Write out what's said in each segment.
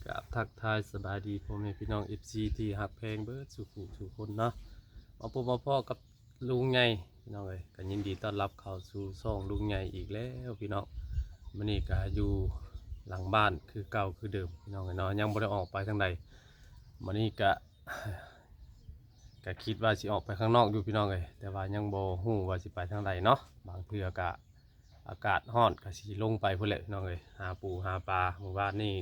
ກາບທັກທາຍສະບາຍດີພໍ່ແມ່ພີ່ນ້ອງ ເອັຟຊີ ທີ່ຮັກແພງເບິດສູ່ຜູ້ສູ່ຄົນເນາະ. ມາພົບມາພໍ້ກັບລຸງໃຫຍ່ພີ່ນ້ອງເອີຍ, ກໍຍິນດີຕ້ອນຮັບເຂົ້າສູ່ຊ່ອງລຸງໃຫຍ່ອີກແລ້ວພີ່ນ້ອງ. ມື້ນີ້ກໍຢູ່ຫຼັງບ້ານຄືເກົ່າຄືເດີມພີ່ນ້ອງເອີຍເນາະ, ຍັງບໍ່ໄດ້ອອກໄປທາງໃດ. ມື້ນີ້ກໍ ກໍຄິດວ່າຊິອອກໄປຂ້າງນອກຢູ່ພີ່ນ້ອງເອີຍ, ແຕ່ວ່າຍັງບໍ່ຮູ້ວ່າຊິໄປທາງໃດເນາະ. ບາງເທື່ອກໍ ອາກາດຮ້ອນກໍຊິລົງໄປພຸ້ນແຫຼະພີ່ນ້ອງເອີຍ, ຫາປູຫາປາ. ມື້ວານນີ້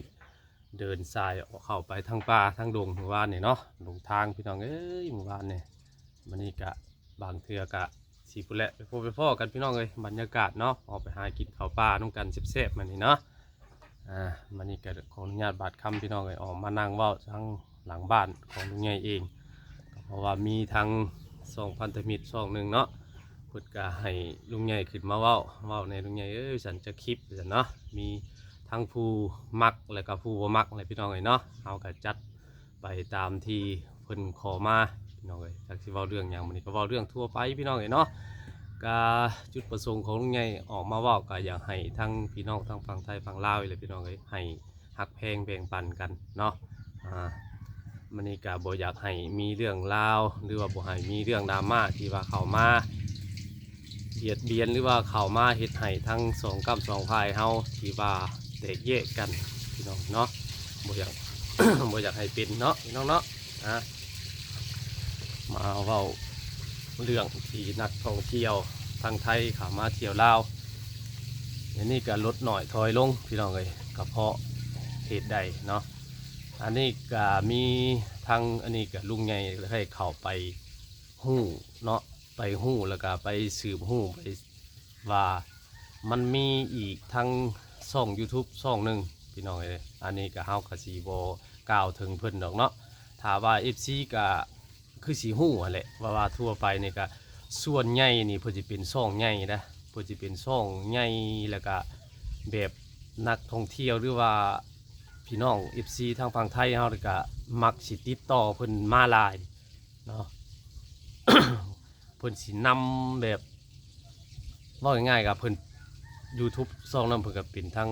ເດີນສາຍອອກເຂົ້າໄປທາງປ່າທາງດົງ ມື້ວານນີ້ເນາະ, ຫຼົງທາງພີ່ນ້ອງເອີຍ ມື້ວານນີ້. ມື້ນີ້ກະບາງເທື່ອກະຊິພຸ້ນແຫຼະ ໄປພົບໄປພໍ້ກັນພີ່ນ້ອງເອີຍ. ບັນຍາກາດເນາະ ອອກໄປຫາກິນເຂົ້າປ່ານຳກັນແຊບໆ ມື້ນີ້ເນາະ. ອ່າ ມື້ນີ້ກະຂໍອະນຸຍາດບາດຄຳພີ່ນ້ອງເອີຍ ອອກມານັ່ງເວົ້າທາງ ຫຼັງບ້ານຂອງລຸງໃຫຍ່ເອງ, ກໍເພາະວ່າມີທັງຊ່ອງພັນທະມິດຊ່ອງໜຶ່ງເນາະ, ເພິ່ນກໍໃຫ້ລຸງໃຫຍ່ຂຶ້ນມາເວົ້າ, ເວົ້າແດ່ລຸງໃຫຍ່ເອີຍ ວ່າຊັ້ນ ຈັກຄລິບ ວ່າຊັ້ນເນາະ. ມີທັງຜູ້ມັກ ແລ້ວກໍຜູ້ບໍ່ມັກແຫຼະພີ່ນ້ອງເອີຍເນາະ, ເຮົາກໍຈັດໄປຕາມທີ່ເພິ່ນຂໍມາພີ່ນ້ອງເອີຍ. ຈັກຊິເວົ້າເລື່ອງຫຍັງ ມື້ນີ້ກໍເວົ້າເລື່ອງທົ່ວໄປພີ່ນ້ອງເອີຍເນາະ. ກະຈຸດປະສົງຂອງລຸງໃຫຍ່ອອກມາເວົ້າ ກໍຢາກໃຫ້ທັງພີ່ນ້ອງທັງຝັ່ງໄທຝັ່ງລາວນີ້ແຫຼະພີ່ນ້ອງເອີຍ ໃຫ້ ຮັກແພງແບ່ງປັນກັນເນາະ. ອ່າ ມື້ນີ້ກະບໍ່ຢາກໃຫ້ມີເລື່ອງລາວ ຫຼືວ່າບໍ່ໃຫ້ມີເລື່ອງດຣາມາທີ່ວ່າເຂົ້າມາບຽດບຽນ ຫຼືວ່າເຂົ້າມາເຮັດໃຫ້ທັງສອງກ້ຳສອງຝ່າຍເຮົາທີ່ວ່າແຕກແຍກກັນພີ່ນ້ອງເນາະ. ບໍ່ຢາກ ບໍ່ຢາກໃຫ້ເປັນເນາະພີ່ນ້ອງເນາະ. ອ່າ ມາເວົ້າເລື່ອງທີ່ນັກທ່ອງທ່ຽວທາງໄທເຂົ້າມາທ່ຽວລາວ ອັນນີ້ກໍລົດໜ້ອຍຖອຍລົງພີ່ນ້ອງເອີຍ. ກໍເພາະເຫດໃດເນາະ? ອັນນີ້ກໍມີທັງ ອັນນີ້ກໍລຸງໃຫຍ່ໄດ້ເຂົ້າໄປຮູ້ເນາະ, ໄປຮູ້ ແລ້ວກໍໄປສືບຮູ້ໄປວ່າ ມັນມີອີກທັງຊ່ອງຢູທູບຊ່ອງໜຶ່ງພີ່ນ້ອງເອີຍ. ອັນນີ້ກໍເຮົາກໍຊິບໍ່ກ່າວເຖິງເພິ່ນດອກເນາະ. ຖ້າວ່າເອັຟຊີກໍ ຄືຊິຮູ້ຫັ້ນແຫຼະ ວ່າ ວ່າທົ່ວໄປນີ້ກະສ່ວນໃຫຍ່ນີ້ເພິ່ນຊິເປັນຊ່ອງໃຫຍ່ນະ, ເພິ່ນຊິເປັນຊ່ອງໃຫຍ່ ແລ້ວກະແບບນັກທ່ອງທ່ຽວ ຫຼືວ່າພີ່ນ້ອງເອັຟຊີທາງຝັ່ງໄທເຮົານີ້ກະມັກຊິຕິດຕໍ່ເພິ່ນມາຫຼາຍເນາະ. ເພິ່ນຊິນຳແບບ ເວົ້າງ່າຍໆ ກໍເພິ່ນ ຢູທູບຊ່ອງນັ້ນເພິ່ນກໍເປັນທາງ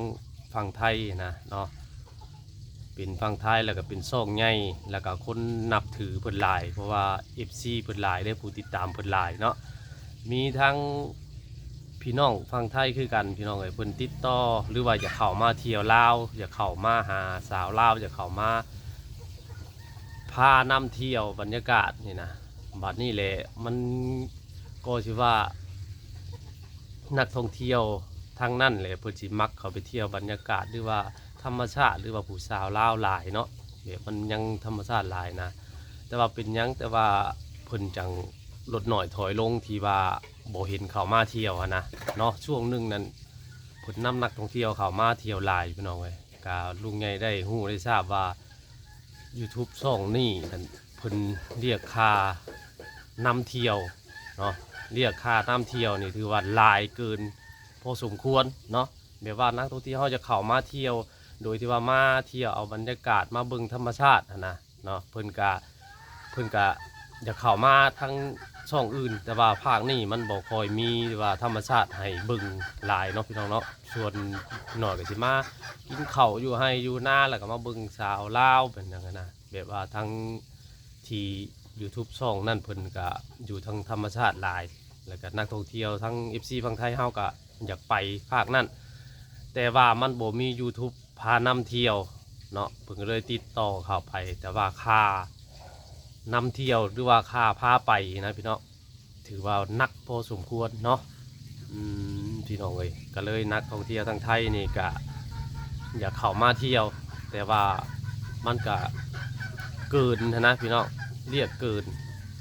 ຝັ່ງໄທນະເນາະ, ເປັນຝັ່ງໄທ ແລ້ວກໍເປັນຊ່ອງໃຫຍ່ ແລ້ວກໍຄົນນັບຖືເພິ່ນຫຼາຍ ເພາະວ່າເອັຟຊີເພິ່ນຫຼາຍເດ້ ຜູ້ຕິດຕາມເພິ່ນຫຼາຍເນາະ. ມີທັງພີ່ນ້ອງຝັ່ງໄທຄືກັນພີ່ນ້ອງເອີຍ ເພິ່ນຕິດຕໍ່ ຫຼືວ່າຢາກເຂົ້າມາທ່ຽວລາວ ຢາກເຂົ້າມາຫາສາວລາວ ຢາກເຂົ້າມາ ພານຳທ່ຽວບັນຍາກາດນີ້ນະ. ບັດນີ້ແຫຼະ ມັນກໍຊິວ່ານັກທ່ອງທ່ຽວທາງນັ້ນແຫຼະ ເພິ່ນຊິມັກເຂົ້າໄປທ່ຽວບັນຍາກາດ ຫຼືວ່າທຳມະຊາດ ຫຼືວ່າຜູ້ສາວລາວຫຼາຍເນາະ, ແບບມັນຍັງທຳມະຊາດຫຼາຍນະ. ແຕ່ວ່າເປັນຫຍັງ ແຕ່ວ່າເພິ່ນຈັ່ງລົດໜ້ອຍຖອຍລົງ ທີ່ວ່າບໍ່ເຫັນເຂົ້າມາທ່ຽວຫັ້ນນະເນາະ. ຊ່ວງໜຶ່ງນັ້ນ ເພິ່ນນຳນັກທ່ອງທ່ຽວເຂົ້າມາທ່ຽວຫຼາຍ ພີ່ນ້ອງເອີຍ. ກະລຸງໃຫຍ່ໄດ້ຮູ້ໄດ້ຊາບວ່າ ຢູທູບຊ່ອງນີ້ນັ້ນ ເພິ່ນລຽກຄ່ານຳທ່ຽວເນາະ, ລຽກຄ່ານຳທ່ຽວນີ້ຖືວ່າຫຼາຍເກີນພໍສົມຄວນເນາະ. ແບບວ່ານັກທ່ອງທ່ຽວເຮົາຈະເຂົ້າມາທ່ຽວ ໂດຍທີ່ວ່າມາທ່ຽວເອົາບັນຍາກາດ ມາເບິ່ງທຳມະຊາດຫັ້ນນະເນາະ, ເພິ່ນກະ ເພິ່ນກະຢາກເຂົ້າມາທາງຊ່ອງອື່ນ ແຕ່ວ່າພາກນີ້ມັນບໍ່ຄ່ອຍມີວ່າທຳມະຊາດໃຫ້ເບິ່ງຫຼາຍເນາະ ພີ່ນ້ອງເນາະ. ສ່ວນໜ້ອຍກໍຊິມາກິນເຂົ້າຢູ່ໄຮ່ຢູ່ນາ ແລ້ວກໍມາເບິ່ງສາວລາວ ເປັນຫຍັງຫັ້ນນະ. ແບບວ່າທັງທີ່ຢູທູບຊ່ອງນັ້ນເພິ່ນກະຢູ່ທາງທຳມະຊາດຫຼາຍ ແລ້ວກະນັກທ່ອງທ່ຽວທັງເອັຟຊີຝັ່ງໄທເຮົາກະຢາກໄປພາກນັ້ນ ແຕ່ວ່າມັນບໍ່ມີຢູທູບພານຳທ່ຽວເນາະ, ເພິ່ນກໍເລີຍຕິດຕໍ່ເຂົ້າໄປ. ແຕ່ວ່າຄ່ານຳທ່ຽວ ຫຼືວ່າຄ່າພາໄປນະພີ່ນ້ອງ ຖືວ່າໜັກພໍສົມຄວນເນາະ. ອືມ ພີ່ນ້ອງເອີຍ ກໍເລີຍນັກທ່ອງທ່ຽວທາງໄທນີ້ກະຢາກເຂົ້າມາທ່ຽວ ແຕ່ວ່າມັນກະເກີນຫັ້ນນະພີ່ນ້ອງ, ລຽກເກີນ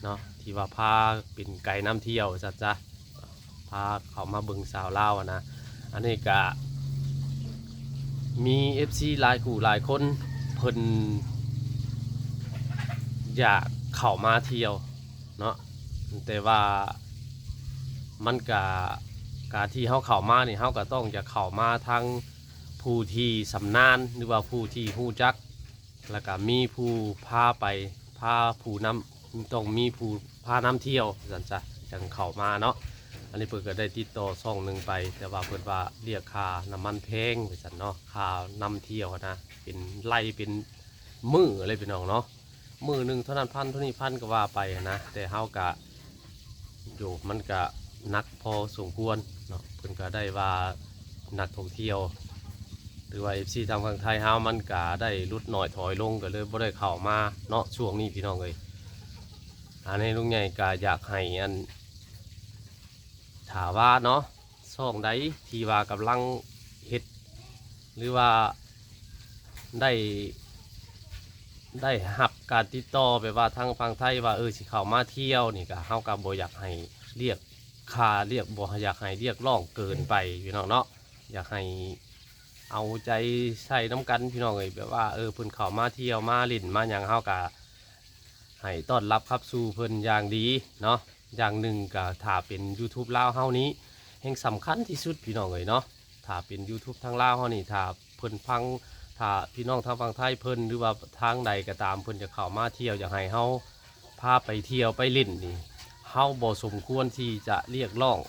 ເນາະ ທີ່ວ່າພາເປັນໄກນຳທ່ຽວວ່າຊັ້ນຊະ, ພາເຂົ້າມາເບິ່ງສາວລາວຫັ້ນນະ. ອັນນີ້ກະມີເອັຟຊີຫຼາຍຄູ່ຫຼາຍຄົນ ເພິ່ນຢາກເຂົ້າມາທ່ຽວ ເນາະ ແຕ່ວ່າມັນກະ ການທີ່ເຮົາເຂົ້າມານີ້ ເຮົາກະຕ້ອງຢາກເຂົ້າມາທາງຜູ້ທີ່ຊຳນານ ຫຼືວ່າຜູ້ທີ່ຮູ້ຈັກ ແລ້ວກະມີຜູ້ພາໄປ ພາຜູ້ນຳ ຕ້ອງມີຜູ້ພານຳທ່ຽວ ວ່າຊັ້ນຊະ ຈັ່ງເຂົ້າມາເນາະ. ອັນນີ້ເພິ່ນກໍໄດ້ຕິດຕໍ່ຊ່ອງໜຶ່ງໄປ ແຕ່ວ່າເພິ່ນວ່າລຽກຄ່ານ້ຳມັນແພງວ່າຊັ້ນເນາະ ຄ່ານຳທ່ຽວຫັ້ນນະ ເປັນໄລ່ເປັນມື້ເລີຍພີ່ນ້ອງເນາະ ມື້ໜຶ່ງເທົ່ານັ້ນພັນ ເທົ່ານີ້ພັນ ກໍວ່າໄປຫັ້ນນະ ແຕ່ເຮົາກະ ໂອ້ ມັນກະໜັກພໍສົມຄວນເນາະ ເພິ່ນກະໄດ້ວ່ານັກທ່ອງທ່ຽວ ຫຼືວ່າເອັຟຊີທາງຝັ່ງໄທເຮົາ ມັນກະໄດ້ຫຼຸດໜ້ອຍຖອຍລົງ ກໍເລີຍບໍ່ໄດ້ເຂົ້າມາເນາະ ຊ່ວງນີ້ພີ່ນ້ອງເອີຍ. ອັນນີ້ລຸງໃຫຍ່ກະຢາກໃຫ້ອັນ ຖ້າວ່າເນາະ ຊ່ອງໃດທີ່ວ່າກຳລັງເຮັດ ຫຼືວ່າໄດ້ ໄດ້ຮັບການຕິດຕໍ່ ແບບວ່າທາງຝັ່ງໄທວ່າ ເອີ ຊິເຂົ້າມາທ່ຽວນີ້ ກະ ເຮົາກະບໍ່ຢາກໃຫ້ລຽກຄ່າ ລຽກ ບໍ່ຢາກໃຫ້ລຽກຮ້ອງເກີນໄປພີ່ນ້ອງເນາະ ຢາກໃຫ້ເອົາໃຈໃສ່ນຳກັນພີ່ນ້ອງເອີຍ ແບບວ່າ ເອີ ເພິ່ນເຂົ້າມາທ່ຽວມາຫຼິ້ນມາຫຍັງ ເຮົາກະໃຫ້ຕ້ອນຮັບຂັບສູ່ເພິ່ນຢ່າງດີເນາະ. ຢ່າງໜຶ່ງກະຖ້າເປັນຢູທູບລາວເຮົານີ້ແຮ່ງສຳຄັນທີ່ສຸດພີ່ນ້ອງເອີຍເນາະ ຖ້າເປັນຢູທູບທາງລາວເຮົານີ້ ຖ້າເພິ່ນຟັງ ຖ້າພີ່ນ້ອງທາງຝັ່ງໄທເພິ່ນ ຫຼືວ່າທາງໃດກໍຕາມ ເພິ່ນຈະເຂົ້າມາທ່ຽວ ຢາກໃຫ້ເຮົາພາໄປທ່ຽວໄປຫຼິ້ນນີ້ ເຮົາບໍ່ສົມຄວນທີ່ຈະລຽກຮ້ອງ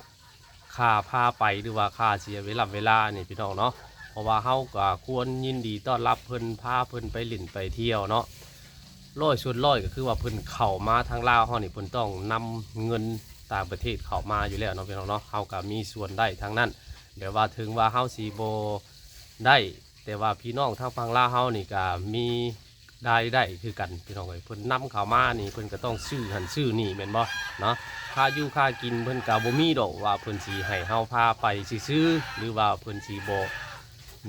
ຄ່າພາໄປ ຫຼືວ່າຄ່າເສຍເວລາເວລານີ້ພີ່ນ້ອງເນາະ ເພາະວ່າເຮົາກໍຄວນຍິນດີຕ້ອນຮັບເພິ່ນ ພາເພິ່ນໄປຫຼິ້ນໄປທ່ຽວເນາະ. ຮ້ອຍສ່ວນຮ້ອຍກໍຄືວ່າເພິ່ນເຂົ້າມາທາງລາວເຮົານີ້ ເພິ່ນຕ້ອງນຳເງິນຕ່າງປະເທດເຂົ້າມາຢູ່ແລ້ວເນາະ ພີ່ນ້ອງເນາະ ເຮົາກໍມີສ່ວນໄດ້ທາງນັ້ນ ແບບວ່າເຖິງວ່າເຮົາຊິບໍ່ໄດ້ ແຕ່ວ່າພີ່ນ້ອງທາງຝັ່ງລາວເຮົານີ້ກໍມີລາຍໄດ້ຄືກັນ ພີ່ນ້ອງເອີຍ ເພິ່ນນຳເຂົ້າມານີ້ ເພິ່ນກໍຕ້ອງຊື້ຫັ້ນຊື້ນີ້ແມ່ນບໍ່ເນາະ ຄ່າຢູ່ຄ່າກິນເພິ່ນກໍບໍ່ມີດອກວ່າເພິ່ນຊິໃຫ້ເຮົາພາໄປຊື່ໆ ຫຼືວ່າເພິ່ນຊິບໍ່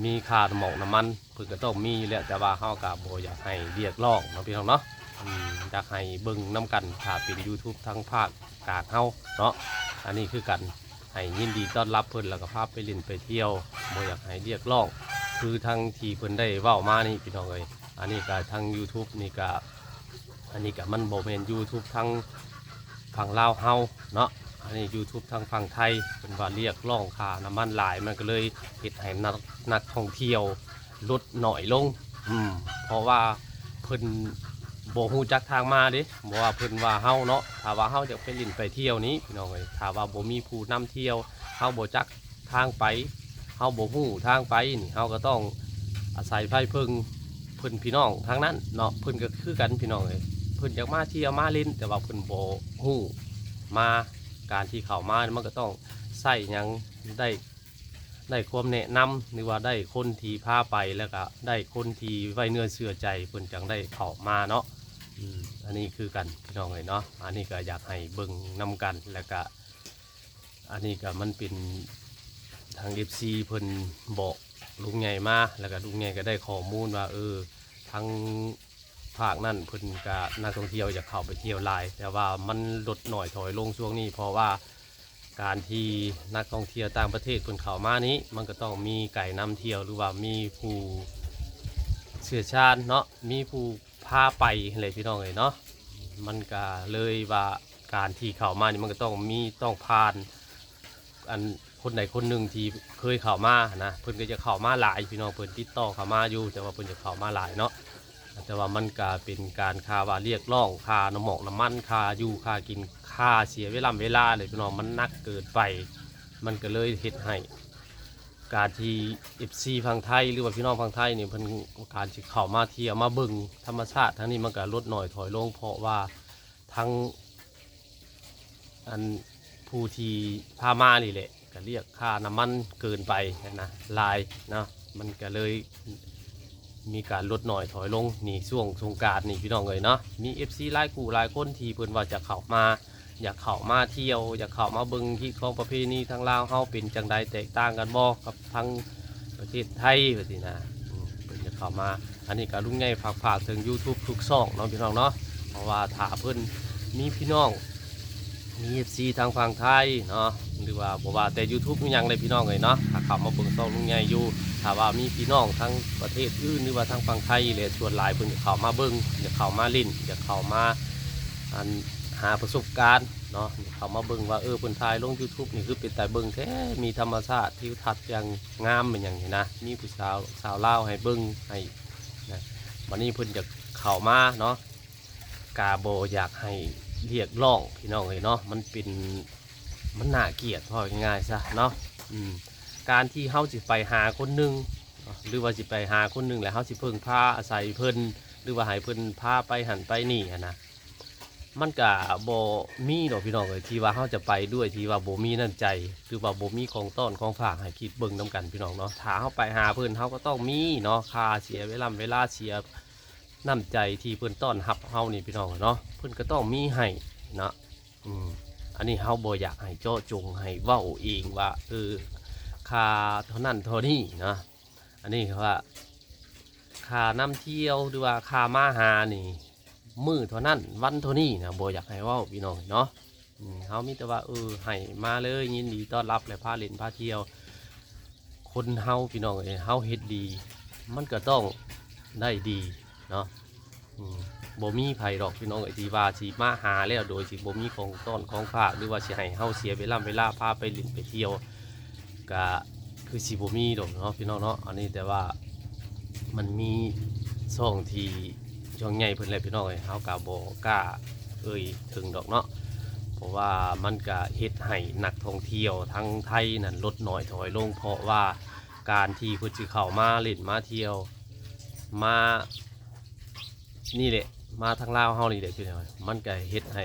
ມີຄ່ານ້ຳມັນ ນ້ຳມັນ ເພິ່ນກໍຕ້ອງມີຢູ່ແລ້ວ ແຕ່ວ່າເຮົາກໍບໍ່ຢາກໃຫ້ລຽກຮ້ອງເນາະ ພີ່ນ້ອງເນາະ ອືມ ຢາກໃຫ້ເບິ່ງນຳກັນ ຖ້າເປັນຢູທູບທາງພາກກາງເຮົາເນາະ ອັນນີ້ຄືກັນ ໃຫ້ຍິນດີຕ້ອນຮັບເພິ່ນ ແລ້ວກໍພາໄປຫຼິ້ນໄປທ່ຽວ ບໍ່ຢາກໃຫ້ລຽກຮ້ອງ ຄືທາງທີ່ເພິ່ນໄດ້ເວົ້າມານີ້ ພີ່ນ້ອງເອີຍ ອັນນີ້ກໍທາງຢູທູບນີ້ກໍ ອັນນີ້ກໍມັນບໍ່ແມ່ນຢູທູບທາງຝັ່ງລາວເຮົາເນາະ ອັນນີ້ຢູທູບທາງຝັ່ງໄທ ເພິ່ນວ່າລຽກຮ້ອງຄ່ານ້ຳມັນຫຼາຍ ມັນກໍເລີຍເຮັດໃຫ້ນັກ ນັກທ່ອງທ່ຽວຫຼຸດໜ້ອຍລົງ ອືມ ເພາະວ່າເພິ່ນບໍ່ຮູ້ຈັກທາງມາເດ້ ບໍ່ວ່າເພິ່ນວ່າເຮົາເນາະ ຖ້າວ່າເຮົາຢາກໄປຫຼິ້ນໄປທ່ຽວນີ້ ພີ່ນ້ອງເອີຍ ຖ້າວ່າບໍ່ມີຜູ້ນຳທ່ຽວ ເຮົາບໍ່ຈັກ ທາງໄປ ເຮົາບໍ່ຮູ້ທາງໄປນີ້ ເຮົາກໍຕ້ອງອາໄສໄພເພິ່ງເພິ່ນພີ່ນ້ອງທາງນັ້ນເນາະ ເພິ່ນກໍຄືກັນພີ່ນ້ອງເອີຍ ເພິ່ນຢາກມາທ່ຽວມາຫຼິ້ນ ແຕ່ວ່າເພິ່ນບໍ່ຮູ້ມາ ການທີ່ເຂົ້າມາມັນກໍຕ້ອງໃຊ້ຫຍັງ ໄດ້ ໄດ້ຄວາມແນະນຳ ຫຼືວ່າໄດ້ຄົນທີ່ພາໄປ ແລ້ວກໍໄດ້ຄົນທີ່ໄວ້ເນື້ອເຊື່ອໃຈ ເພິ່ນຈັ່ງໄດ້ເຂົ້າມາເນາະ ອືມ ອັນນີ້ຄືກັນພີ່ນ້ອງເອີຍເນາະ ອັນນີ້ກໍຢາກໃຫ້ເບິ່ງນຳກັນ ແລ້ວກໍ ອັນນີ້ກໍມັນເປັນທາງເອັຟຊີເພິ່ນບອກລຸງໃຫຍ່ມາ ແລ້ວກໍລຸງໃຫຍ່ກໍໄດ້ຂໍ້ມູນວ່າ ເອີ ທາງພາກນັ້ນເພິ່ນກໍນັກທ່ອງທ່ຽວຢາກເຂົ້າໄປທ່ຽວຫຼາຍ ແຕ່ວ່າມັນຫຼຸດໜ້ອຍຖອຍລົງຊ່ວງນີ້ ເພາະວ່າການທີ່ນັກທ່ອງທ່ຽວຕ່າງປະເທດເພິ່ນເຂົ້າມານີ້ ມັນກໍຕ້ອງມີໄກນຳທ່ຽວ ຫຼືວ່າມີຜູ້ຊ່ຽວຊານເນາະ ມີຜູ້ ພາໄປຫັ້ນແຫຼະພີ່ນ້ອງເອີຍເນາະ ມັນກະເລີຍວ່າການທີ່ເຂົ້າມານີ້ ມັນກະຕ້ອງມີ ຕ້ອງຜ່ານ ອັນ ຄົນໃດຄົນໜຶ່ງທີ່ເຄີຍເຂົ້າມາຫັ້ນນະ ເພິ່ນກໍຈະເຂົ້າມາຫຼາຍພີ່ນ້ອງ ເພິ່ນຕິດຕໍ່ເຂົ້າມາຢູ່ ແຕ່ວ່າເພິ່ນຈະເຂົ້າມາຫຼາຍເນາະ ແຕ່ວ່າມັນກະເປັນການຄ່າວ່າລຽກຮ້ອງ ຄ່ານ້ຳໝອກນ້ຳມັນ ຄ່າຢູ່ຄ່າກິນ ຄ່າເສຍເວລາເວລາເລີຍພີ່ນ້ອງ ມັນໜັກເກີນໄປ ມັນກະເລີຍເຮັດໃຫ້ ການທີ່ເອັຟຊີຝັ່ງໄທ ຫຼືວ່າພີ່ນ້ອງຝັ່ງໄທນີ້ ເພິ່ນ ການທີ່ເຂົ້າມາທ່ຽວມາເບິ່ງທຳມະຊາດທາງນີ້ ມັນກະຫຼຸດໜ້ອຍຖອຍລົງ ເພາະວ່າທັງ ອັນ ຜູ້ທີ່ພາມານີ້ແຫຼະ ກະລຽກຄ່ານ້ຳມັນເກີນໄປຫັ້ນນະ ຫຼາຍເນາະ ມັນກະເລີຍ ມີການຫຼຸດໜ້ອຍຖອຍລົງ ນີ້ຊ່ວງສົງການນີ້ພີ່ນ້ອງເອີຍເນາະ ມີເອັຟຊີຫຼາຍຄູ່ຫຼາຍຄົນທີ່ເພິ່ນວ່າຈະເຂົ້າມາ ຢາກເຂົ້າມາທ່ຽວ ຢາກເຂົ້າມາເບິ່ງຮີດຄອງປະເພນີທາງລາວເຮົາເປັນຈັ່ງໃດ ແຕກຕ່າງກັນບໍ່ກັບທາງປະເທດໄທວ່າຊີ້ນະ ອືມ ເພິ່ນຢາກເຂົ້າມາ ອັນນີ້ກະລຸງໃຫຍ່ຝາກ ຝາກເຖິງຢູທູບທຸກຊ່ອງເນາະພີ່ນ້ອງເນາະ ເພາະວ່າຖ້າເພິ່ນມີພີ່ນ້ອງ ມີເອັຟຊີທາງຝັ່ງໄທເນາະ ຫຼືວ່າບໍ່ວ່າແຕ່ຢູທູບອີ່ຫຍັງເລີຍພີ່ນ້ອງເອີຍເນາະ ຖ້າເຂົ້າມາເບິ່ງຊ່ອງລຸງໃຫຍ່ຢູ່ ຖ້າວ່າມີພີ່ນ້ອງທາງປະເທດອື່ນ ຫຼືວ່າທາງຝັ່ງໄທແຫຼະ ສ່ວນຫຼາຍເພິ່ນຈະເຂົ້າມາເບິ່ງ ຈະເຂົ້າມາຫຼິ້ນ ຈະເຂົ້າມາ ອັນ ຫາປະສົບການເນາະ ເຂົ້າມາເບິ່ງວ່າ ເອີ ເພິ່ນຖ່າຍລົງຢູທູບນີ້ຄືເປັນຕາເບິ່ງແທ້ ມີທຳມະຊາດ ທິວທັດຢ່າງງາມ ແມ່ນຫຍັງນີ້ນະ ມີຜູ້ສາວ ສາວລາວໃຫ້ເບິ່ງ ໃຫ້ນະ ບັດນີ້ເພິ່ນຢາກເຂົ້າມາເນາະ ກະບໍ່ຢາກໃຫ້ລຽກຮ້ອງພີ່ນ້ອງເອີຍເນາະ ມັນເປັນ ມັນໜ້າກຽດ ເວົ້າງ່າຍໆຊະເນາະ. ອືມ ການທີ່ເຮົາຊິໄປຫາຄົນໜຶ່ງ ຫຼືວ່າຊິໄປຫາຄົນໜຶ່ງ ແລ້ວເຮົາຊິເພິ່ງພາອາໄສເພິ່ນ ຫຼືວ່າໃຫ້ເພິ່ນພາໄປຫັ້ນໄປນີ້ຫັ້ນນະ ມັນກະບໍ່ມີດອກພີ່ນ້ອງເອີຍ ທີ່ວ່າເຮົາຈະໄປດ້ວຍທີ່ວ່າບໍ່ມີນ້ຳໃຈ ຫຼືວ່າບໍ່ມີຂອງຕ້ອນຂອງຝາກໃຫ້ ຄິດເບິ່ງນຳກັນພີ່ນ້ອງເນາະ. ຖ້າເຮົາໄປຫາເພິ່ນ ເຮົາກໍຕ້ອງມີເນາະ ຄ່າເສຍເວລາ ເວລາ ເສຍນ້ຳໃຈທີ່ເພິ່ນຕ້ອນຮັບເຮົານີ້ພີ່ນ້ອງເນາະ ເພິ່ນກໍຕ້ອງມີໃຫ້ເນາະ. ອືມ ອັນນີ້ເຮົາບໍ່ຢາກໃຫ້ເຈາະຈົງ ໃຫ້ເວົ້າເອງວ່າ ເອີ ຄ່າເທົ່ານັ້ນເທົ່ານີ້ນະ. ອັນນີ້ເຂົາວ່າຄ່ານຳທ່ຽວ ຫຼືວ່າຄ່າມາຫານີ້ ມື້ເທົ່ານັ້ນ ວັນເທົ່ານີ້ນະ ບໍ່ຢາກໃຫ້ເວົ້າພີ່ນ້ອງເນາະ. ອືມ ເຮົາມີແຕ່ວ່າ ເອີ ໃຫ້ມາເລີຍ ຍິນດີຕ້ອນຮັບ ແລະ ພາຫຼິ້ນພາທ່ຽວ. ຄົນເຮົາພີ່ນ້ອງເອີຍ ເຮົາເຮັດດີ ມັນກໍຕ້ອງໄດ້ດີເນາະ. ອືມ ບໍ່ມີໃຜດອກພີ່ນ້ອງເອີຍ ທີ່ວ່າຊິມາຫາແລ້ວໂດຍທີ່ບໍ່ມີຂອງຕ້ອນຂອງຝາກ ຫຼືວ່າຊິໃຫ້ເຮົາເສຍເວລາ ເວລາພາໄປຫຼິ້ນໄປທ່ຽວ ກະຄືຊິບໍ່ມີດອກເນາະພີ່ນ້ອງເນາະ. ອັນນີ້ແຕ່ວ່າມັນມີຊ່ອງທີ່ ຊ່ອງໃຫຍ່ເພິ່ນແຫຼະພີ່ນ້ອງເອີຍ ເຮົາກະບໍ່ກ້າເອີ່ຍເຖິງດອກເນາະ ເພາະວ່າມັນກະເຮັດໃຫ້ນັກທ່ອງທ່ຽວທາງໄທນັ້ນລົດໜ້ອຍຖອຍລົງ ເພາະວ່າການທີ່ເພິ່ນຊິເຂົ້າມາຫຼິ້ນມາທ່ຽວ ມານີ້ແຫຼະ ມາທາງລາວເຮົານີ້ແຫຼະພີ່ນ້ອງ ມັນກະເຮັດໃຫ້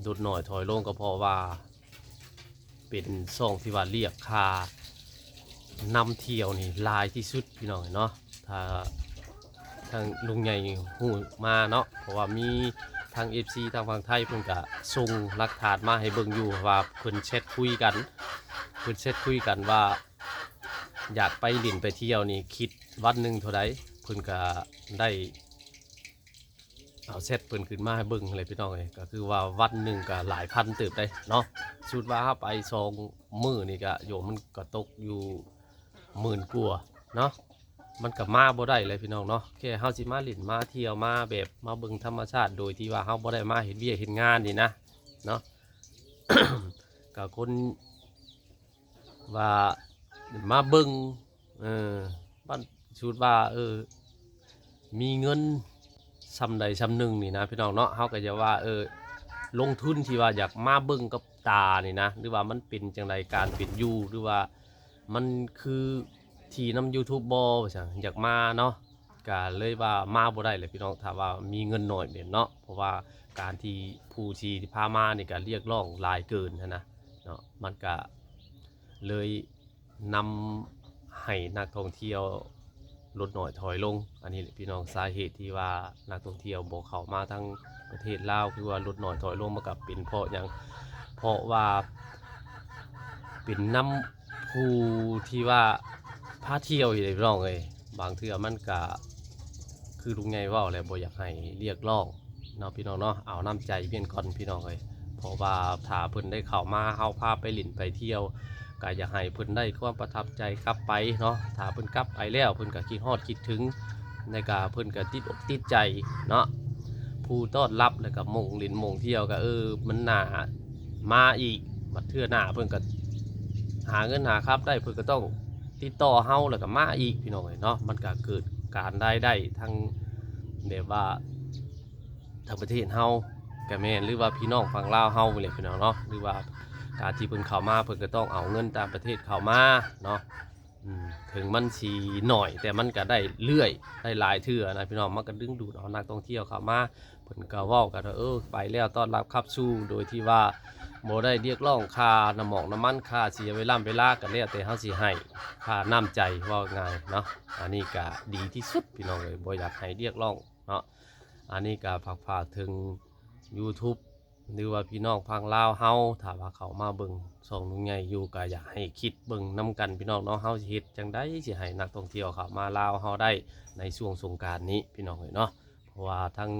ລົດໜ້ອຍຖອຍລົງ ກໍເພາະວ່າເປັນຊ່ອງທີ່ວ່າລຽກຄ່ານຳທ່ຽວນີ້ຫຼາຍທີ່ສຸດພີ່ນ້ອງເນາະ. ຖ້າທາງລຸງໃຫຍ່ຮູ້ມາເນາະ ເພາະວ່າມີທາງເອັຟຊີທາງຝັ່ງໄທ ເພິ່ນກະສົ່ງຫຼັກຖານມາໃຫ້ເບິ່ງຢູ່ວ່າເພິ່ນແຊັດຄຸຍກັນ ເພິ່ນແຊັດຄຸຍກັນວ່າ ຢາກໄປຫຼິ້ນໄປທ່ຽວນີ້ ຄິດວັນໜຶ່ງເທົ່າໃດ ເພິ່ນກະໄດ້ເອົາແຊັດເພິ່ນຂຶ້ນມາໃຫ້ເບິ່ງຫັ້ນແຫຼະພີ່ນ້ອງເອີຍ. ກໍຄືວ່າວັນໜຶ່ງກໍຫຼາຍພັນເຕີບໄດ໋ເນາະ ສົມມຸດວ່າເຮົາໄປສອງມື້ນີ້ກໍ ໂຍ ມັນກໍຕົກຢູ່ໝື່ນກວ່າເນາະ ມັນກໍມາບໍ່ໄດ້ແຫຼະພີ່ນ້ອງເນາະ. ແຄ່ເຮົາຊິມາຫຼິ້ນມາທ່ຽວ ມາແບບມາເບິ່ງທຳມະຊາດ ໂດຍທີ່ວ່າເຮົາບໍ່ໄດ້ມາເຮັດວຽກເຮັດງານນີ້ນະເນາະ ກໍຄົນ ວ່າມາເບິ່ງ ເອີ ບັດສົມມຸດວ່າ ເອີ ມີເງິນສ່ຳໃດສ່ຳໜຶ່ງນີ້ນະພີ່ນ້ອງເນາະ ເຮົາກໍຈະວ່າ ເອີ ລົງທຶນທີ່ວ່າຢາກມາເບິ່ງກັບຕານີ້ນະ ຫຼືວ່າມັນເປັນຈັ່ງໃດການເປັນຢູ່ ຫຼືວ່າມັນຄືທີ່ນຳຢູທູບບໍ່ ວ່າຊັ້ນ ຢາກມາເນາະ. ກະເລີຍວ່າມາບໍ່ໄດ້ແຫຼະພີ່ນ້ອງ ຖ້າວ່າມີເງິນໜ້ອຍແບບເນາະ ເພາະວ່າການທີ່ຜູ້ທີ່ພາມານີ້ກະລຽກຮ້ອງຫຼາຍເກີນຫັ້ນນະເນາະ ມັນກະເລີຍນຳໃຫ້ນັກທ່ອງທ່ຽວລົດໜ້ອຍຖອຍລົງ. ອັນນີ້ແຫຼະພີ່ນ້ອງ ສາເຫດທີ່ວ່ານັກທ່ອງທ່ຽວບໍ່ເຂົ້າມາທາງປະເທດລາວ ຄືວ່າລົດໜ້ອຍຖອຍລົງ ມັນກະເປັນເພາະຫຍັງ? ເພາະວ່າເປັນນຳ ຜູ້ທີ່ວ່າພາທ່ຽວນີ້ແຫຼະພີ່ນ້ອງເອີຍ ບາງເທື່ອມັນກະຄືລຸງໃຫຍ່ເວົ້າແຫຼະ ບໍ່ຢາກໃຫ້ລຽກຮ້ອງເນາະພີ່ນ້ອງເນາະ ເອົານ້ຳໃຈເປັນກ່ອນພີ່ນ້ອງເອີຍ. ເພາະວ່າຖ້າເພິ່ນໄດ້ເຂົ້າມາ ເຮົາພາໄປຫຼິ້ນໄປທ່ຽວ ກະຢາກໃຫ້ເພິ່ນໄດ້ຄວາມປະທັບໃຈກັບໄປເນາະ. ຖ້າເພິ່ນກັບໄປແລ້ວ ເພິ່ນກະຄິດຮອດຄິດເຖິງ ແລ້ວກະເພິ່ນກະຕິດອົກຕິດໃຈເນາະ ຜູ້ຕ້ອນຮັບ ແລ້ວກະມົ້ງຫຼິ້ນມົ້ງທ່ຽວ ກະ ເອີ ມັນໜ້າມາອີກ. ບັດເທື່ອໜ້າເພິ່ນກະຫາເງິນຫາຄຳໄດ້ ເພິ່ນກະຕ້ອງຕິດຕໍ່ເຮົາ ແລ້ວກະມາອີກພີ່ນ້ອງເອີຍເນາະ. ມັນກະເກີດການລາຍໄດ້ທັງແບບວ່າທາງປະເທດເຮົາກະແມ່ນ ຫຼືວ່າພີ່ນ້ອງຝັ່ງລາວເຮົານີ້ແຫຼະພີ່ນ້ອງເນາະ ຫຼືວ່າການທີ່ເພິ່ນເຂົ້າມາ ເພິ່ນກະຕ້ອງເອົາເງິນຕ່າງປະເທດເຂົ້າມາເນາະ. ອືມ ເຖິງມັນຊິໜ້ອຍ ແຕ່ມັນກະໄດ້ເລື້ອຍ ໄດ້ຫຼາຍເທື່ອນະພີ່ນ້ອງ ມັນກະດຶງດູດເອົານັກທ່ອງທ່ຽວເຂົ້າມາ. ເພິ່ນກະເວົ້າກັນວ່າ ເອີ ໄປແລ້ວຕ້ອນຮັບຂັບສູ່ ໂດຍທີ່ວ່າບໍ່ໄດ້ລຽກຮ້ອງຄ່ານ້ຳໝອກນ້ຳມັນ ຄ່າເສຍເວລາ ເວລາ ກະແລ້ວແຕ່ເຮົາຊິໃຫ້ ຄ່ານ້ຳໃຈ ເວົ້າງ່າຍເນາະ. ອັນນີ້ກະດີທີ່ສຸດພີ່ນ້ອງເອີຍ ບໍ່ຢາກໃຫ້ລຽກຮ້ອງເນາະ. ອັນນີ້ກະຝາກ ຝາກເຖິງຢູທູບ ຫຼືວ່າພີ່ນ້ອງຝັ່ງລາວເຮົາ ຖ້າວ່າເຂົ້າມາເບິ່ງຊ່ອງລຸງໃຫຍ່ຢູ່ ກະຢາກໃຫ້ຄິດເບິ່ງນຳກັນພີ່ນ້ອງເນາະ ເຮົາຊິເຮັດຈັ່ງໃດຊິໃຫ້ນັກທ່ອງທ່ຽວເຂົ້າມາລາວເຮົາໄດ້ໃນຊ່ວງສົງການນີ້ພີ່ນ້ອງເອີຍເນາະ. ເພາະວ່າທາງ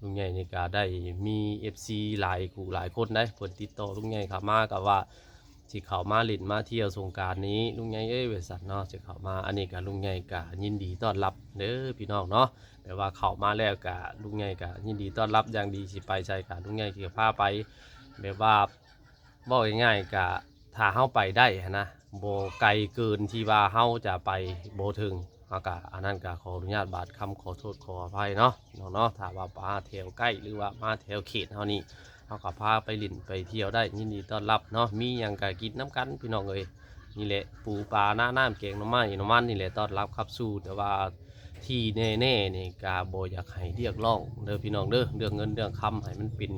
ລຸງໃຫຍ່ນີ້ກະໄດ້ມີເອັຟຊີຫຼາຍຄູ່ຫຼາຍຄົນໃດ໋ ເພິ່ນຕິດຕໍ່ລຸງໃຫຍ່ເຂົ້າມາ ກະວ່າ ຊິເຂົ້າມາຫຼິ້ນມາທ່ຽວສົງການນີ້ ລຸງໃຫຍ່ເອີຍ ວ່າຊັ້ນເນາະ ຊິເຂົ້າມາ. ອັນນີ້ກະລຸງໃຫຍ່ກະຍິນດີຕ້ອນຮັບເດີພີ່ນ້ອງເນາະ ແບບວ່າເຂົ້າມາແລ້ວກະລຸງໃຫຍ່ກະຍິນດີຕ້ອນຮັບຢ່າງດີ ຊິໄປໃສກະລຸງໃຫຍ່ຊິພາໄປ. ແບບວ່າເວົ້າງ່າຍໆ ກະຖ້າເຮົາໄປໄດ້ຫັ້ນນະ ບໍ່ໄກເກີນທີ່ວ່າເຮົາຈະໄປບໍ່ເຖິງ ເຮົາກະ ອັນນັ້ນກະຂໍອະນຸຍາດບາດຄຳ ຂໍໂທດຂໍອະໄພເນາະ ພີ່ນ້ອງເນາະ. ຖ້າວ່າມາແຖວໃກ້ ຫຼືວ່າມາແຖວເຂດເຮົານີ້ ເຮົາກໍພາໄປຫຼິ້ນໄປທ່ຽວໄດ້ ຍິນດີຕ້ອນຮັບເນາະ ມີຫຍັງກໍກິນນຳກັນພີ່ນ້ອງເອີຍ. ນີ້ແຫຼະ ປູປາໜ້ານ້ຳ ແກງໜໍ່ໄມ້ໜໍ່ມັນ ນີ້ແຫຼະ ຕ້ອນຮັບຂັບສູ່. ແຕ່ວ່າທີ່ແນ່ໆນີ້ກໍບໍ່ຢາກໃຫ້ຮຽກຮ້ອງເດີພີ່ນ້ອງເດີ ເລື່ອງເງິນເລື່ອງຄຳ ໃຫ້ມັນເປັນ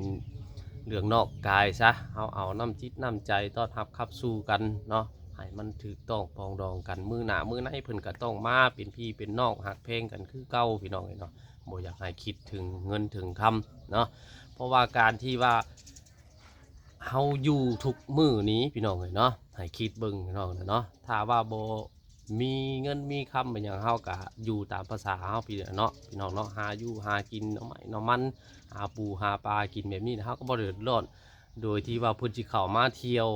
ເລື່ອງນອກກາຍຊະ. ເຮົາເອົານ້ຳຈິດນ້ຳໃຈຕ້ອນຮັບຂັບສູ່ກັນເນາະ ໃຫ້ມັນຖືກຕ້ອງປອງດອງກັນ. ມື້ໜ້າມື້ໃນເພິ່ນກໍຕ້ອງມາເປັນພີ່ເປັນນ້ອງ ຮັກແພງກັນຄືເກົ່າພີ່ນ້ອງເອີຍເນາະ. ບໍ່ຢາກໃຫ້ຄິດເຖິງເງິນເຖິງຄຳເນາະ ເພາະວ່າການທີ່ວ່າເຮົາຢູ່ທຸກມື້ນີ້ພີ່ນ້ອງເອີຍເນາະ ໃຫ້ຄິດເບິ່ງພີ່ນ້ອງເນາະ ຖ້າວ່າບໍ່ມີເງິນມີຄຳອີ່ຫຍັງ ເຮົາກະຢູ່ຕາມພາສາເຮົາພີ່ແຫຼະເນາະ ພີ່ນ້ອງເນາະ ຫາຢູ່ຫາກິນໜໍ່ໄມ້ໜໍ່ມັນ ຫາປູຫາປາກິນແບບນີ້ ເຮົາກໍບໍ່ເດືອດຮ້ອນ. ໂດຍທີ່ວ່າເພິ່ນຊິເຂົ້າມາທ່ຽວ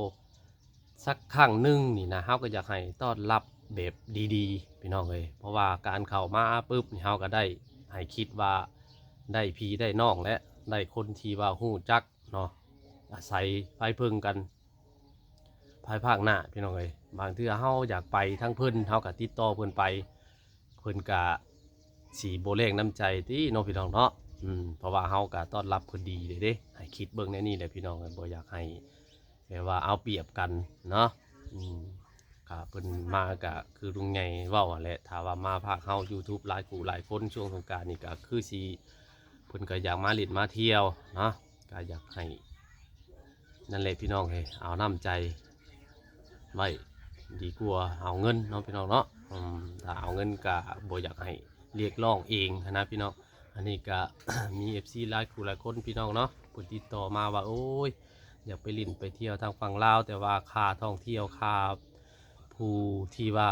ສັກຄັ້ງໜຶ່ງນີ້ນະ ເຮົາກໍຢາກໃຫ້ຕ້ອນຮັບແບບດີໆ ພີ່ນ້ອງເອີຍ ເພາະວ່າການເຂົ້າມາປຶບນີ້ ເຮົາກໍໄດ້ໃຫ້ຄິດວ່າໄດ້ພີ່ໄດ້ນ້ອງ ແລະ ໄດ້ຄົນທີ່ວ່າຮູ້ຈັກເນາະ ອາໄສໄພເພິ່ງກັນພາຍພາກໜ້າ ພີ່ນ້ອງເອີຍ. ບາງເທື່ອເຮົາຢາກໄປທາງເພິ່ນ ເຮົາກໍຕິດຕໍ່ເພິ່ນໄປ ເພິ່ນກະຊິບໍ່ແລງນ້ຳໃຈຕິເນາະ ພີ່ນ້ອງເນາະ. ອືມ ເພາະວ່າເຮົາກະຕ້ອນຮັບເພິ່ນດີເດ້ ໃຫ້ຄິດເບິ່ງແນວນີ້ແຫຼະພີ່ນ້ອງ ບໍ່ຢາກໃຫ້ແບບວ່າເອົາປຽບກັນເນາະ. ອືມ ກະເພິ່ນມາກະຄືລຸງໃຫຍ່ເວົ້າຫັ້ນແຫຼະ ຖ້າວ່າມາພາກເຮົາ YouTube ຫຼາຍຜູ້ຫຼາຍຄົນ ຊ່ວງສົງການນີ້ກະຄືຊິ ເພິ່ນກະຢາກມາຫຼິ້ນມາທ່ຽວເນາະ ກະຢາກໃຫ້ ນັ້ນແຫຼະພີ່ນ້ອງເອີຍ ເອົານ້ຳໃຈໄວ້ດີກວ່າເອົາເງິນເນາະ ພີ່ນ້ອງເນາະ. ອືມ ຖ້າເອົາເງິນກະບໍ່ຢາກໃຫ້ຮຽກຮ້ອງເອງຫັ້ນນະພີ່ນ້ອງ. ອັນນີ້ກະ ມີເອັຟຊີຫຼາຍຜູ້ຫຼາຍຄົນພີ່ນ້ອງເນາະ ເພິ່ນຕິດຕໍ່ມາວ່າ ໂອ້ຍ ຢາກໄປຫຼິ້ນໄປທ່ຽວທາງຝັ່ງລາວ ແຕ່ວ່າຄ່າທ່ອງທ່ຽວ ຄ່າຜູ້ທີ່ວ່າ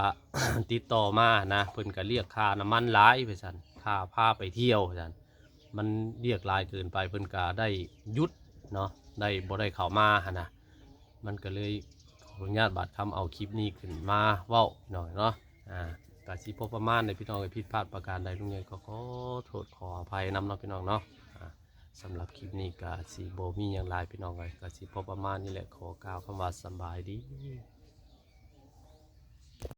ຕິດຕໍ່ມາຫັ້ນນະ ເພິ່ນກະຮຽກຄ່ານ້ຳມັນຫຼາຍວ່າຊັ້ນ ຄ່າພາໄປທ່ຽວວ່າຊັ້ນ ມັນຮຽກຫຼາຍເກີນໄປ ເພິ່ນກະໄດ້ຢຸດເນາະ ໄດ້ ບໍ່ໄດ້ເຂົ້າມາຫັ້ນນະ. ມັນກໍເລີຍຂໍອະນຸຍາດບາດຄຳເອົາຄລິບນີ້ຂຶ້ນມາເວົ້າພີ່ນ້ອງເນາະ. ອາ ກະຊິພໍປະມານໃດພີ່ນ້ອງເອີຍ ຜິດພາດປະການໃດ ລຸງໃຫຍ່ກໍຂໍໂທດຂໍອະໄພນຳເນາະ ພີ່ນ້ອງເນາະ. ອາ ສຳລັບຄລິບນີ້ກະຊິບໍ່ມີຫຍັງຫຼາຍພີ່ນ້ອງເອີຍ ກະຊິພໍປະມານນີ້ແຫຼະ ຂໍກ່າວຄຳວ່າສະບາຍດີ.